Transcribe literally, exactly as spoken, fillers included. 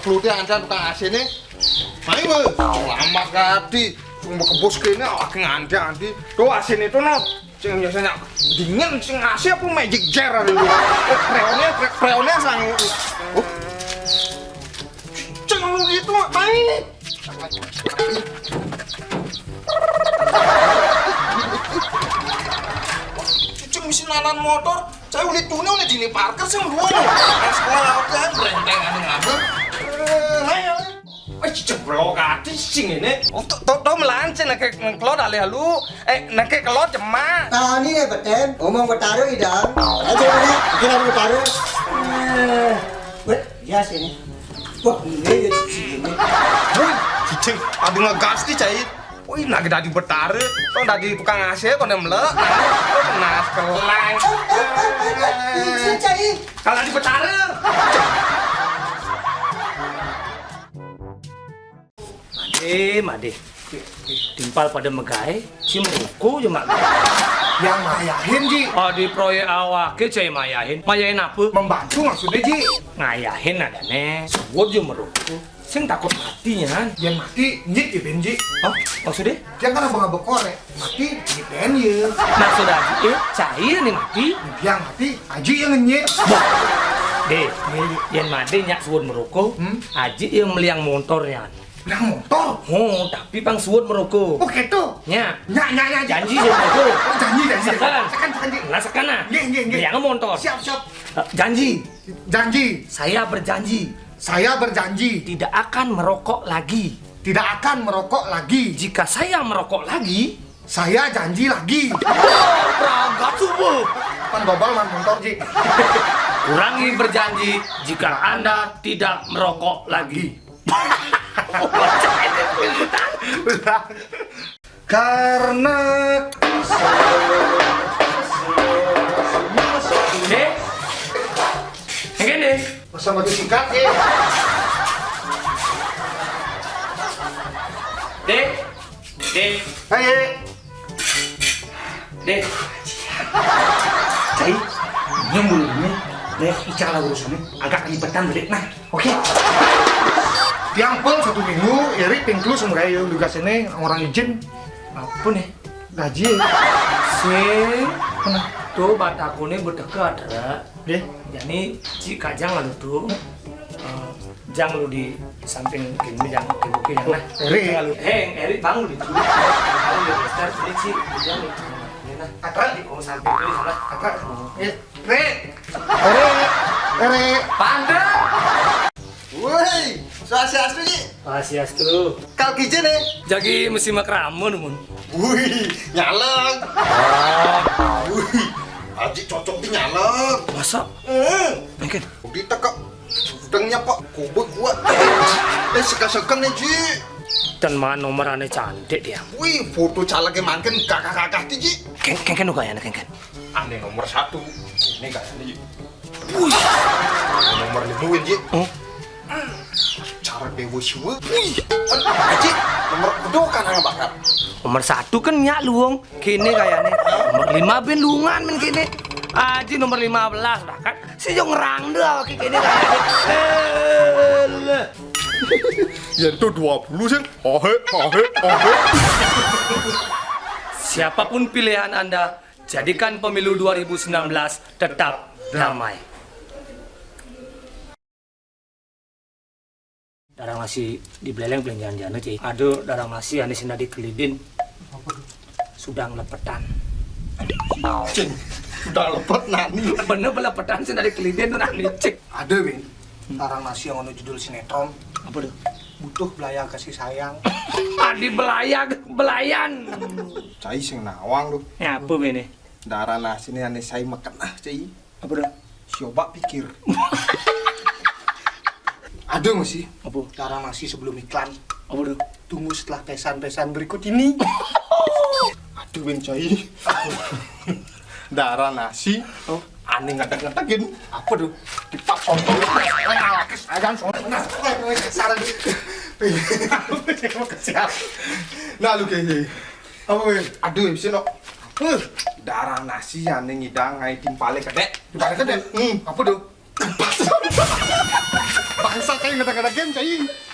Klute ancan tukang A C-ne. Ayo, weh. Selamat kati. Sing bekebus kene awake ngantri-antri. Tuh A C-ne tuh, no. Sing biasanya dingin, sing A C apa Magic Jar ada dulu. Freonnya, fre-, freonnya sang. Oh. Ceng lu gitu, Mai. Ceng mesin anan motor. Saya uli tune uli dini parkir sing dua. Pas sekolah aku kan brenteng anu ngabur. Eh, Mai. Wis jeblok ati sing ngene. Oh, to, to, to melancen nek nang kelot ale lu. Eh, nek kelot cemak. Tani ya beten, omong betara idang. Aja mana, kira betara. Eh, weh, ya sini. Wah, ini ya sini. Wih, cicing, ada ngegas nih, Cai. Wih, nak dadi betara, kok dadi tukang A C kok nem lek. Nas kelang. Izin, Cai. Kalau dadi betara. Made, made. Timpal pada megae, si meruku je mak. Yang mayahin, Ji. Oh, di proyek awake cai mayahin. Mayahin apa? Membantu maksudnya, Ji. Ngayahin adane, suwud je meruku. Sing takut mati nyan. Yang mati, nyit ya, Ben, Ji. Hah? Maksudnya? Dia kan abang-abang korek. Mati, nyit Ben ya. Maksud aji, eh, cai ni mati. Yang mati, aji yang nyit. Boh. Deh, yen made nyak suwud meruku, hmm? Aji yang meliang motor nyan. Yang motor? Oh, tapi pang suwud meruku. Oh, gitu? Nya. Nya, nya, nya, nya. Janji suwud meruku. Oh, janji, janji. Sekan. Sekan, sekan, Ji. Nah, sekan nah. Nggih, nggih, nggih. Meliang motor. Siap, siap. Eh, janji. Janji. Saya berjanji. Saya berjanji. Tidak akan merokok lagi. Tidak akan merokok lagi. Jika saya merokok lagi, saya janji lagi. Wah, berangkat subuh. Pan gobal man motor, Ji. Kurangi berjanji jika Anda tidak merokok lagi. Karena Dek. Yang ini. Masa batu sikat, ya? Dek. Dek. Hai, Dek. Dek. Cai, ini mulutnya. Dek, ical lah urusannya. Agak lipetan, Dek. Nah, oke. Tiang pun satu minggu, Eri pingklu semurai juga sini orang izin. Apa nih? Gaji. Sing. Tuh, batakune beteke, Dek. Nggih. Jani, Ci kajang lalu tuh. Eh, jang lu di samping kini, jang kini, jang nah. Eri. Jang lalu. Heng, Eri bangun di tuh. Bangun di daster, sini, Ci, jang lu. Ini nah. Atra di, oh, samping ini sana. Atra. Nggih. Eri. Eri. Eri. Panda. Woi, swastiastu, Ji. Swastiastu. Kal kijen, eh? Jagi mesti makrama, mun. Wih, nyalek. Wih, Aji cocok di nyalek. Masa? Hmm. Mungkin. Di tekak. Sedangnya, Pak. Kubut kuat. Eh, seka-seka nih, Ji. Dan mana nomor ane cantik dia. Wih, foto calegnya mangkin kakak-kakak, Ji. Keng, keng, keng, kayaknya, keng, keng. Ane nomor satu. Ini kayaknya, Ji. Wih. Nomor lima, Win, Ji. Oh. Cara dewa siwa. Wih. Aji, nomor kedua kan yang bakar. Nomor satu kan nyak luwung. Kini kayaknya. Nomor lima ben lungan men kini. Aji nomor lima belas bahkan. Si jong rang dah kini kayaknya. Eh, leh. Ya itu dua puluh sih. Ohe, ohe, ohe. Siapapun pilihan Anda, jadikan pemilu dua ribu sembilan belas tetap damai. Darah nasi di beleleng belanjaan jana, Cik. Aduh, darah nasi ane sing dadi kelidin. Sudang lepetan. Cing, sudang lepet nani? Bener, belepetan sing dadi kelidin tuh nani, Cik. Ada, Win. Darah nasi yang ono judul sinetron. Apa tuh? Butuh belayar kasih sayang. Adi belayar, belayan. Cai sing nawang tuh. Ya apa ini? Darah nasi ini ane sai meken ah, Cai. Apa dah? Coba pikir. Aduh, masih. Apa? Darah nasi sebelum iklan. Apa dah? Tunggu setelah pesan-pesan berikut ini. Aduh, Win Coy. Darah nasi. Oh. Aneh ngetek-ngetekin. Apa tuh? Kipak sombong. Nah, lagi saya kan sombong. Nah, saran. Siap. Nah, lu kayak gini. Apa, Win? Aduh, bisa no. Huh, darah nasi aneh ngidang ngai timpale kedek. Timpale kedek? Hmm. Apa tuh? Bangsa. Bangsa, Cai. Kata-kata game, cai.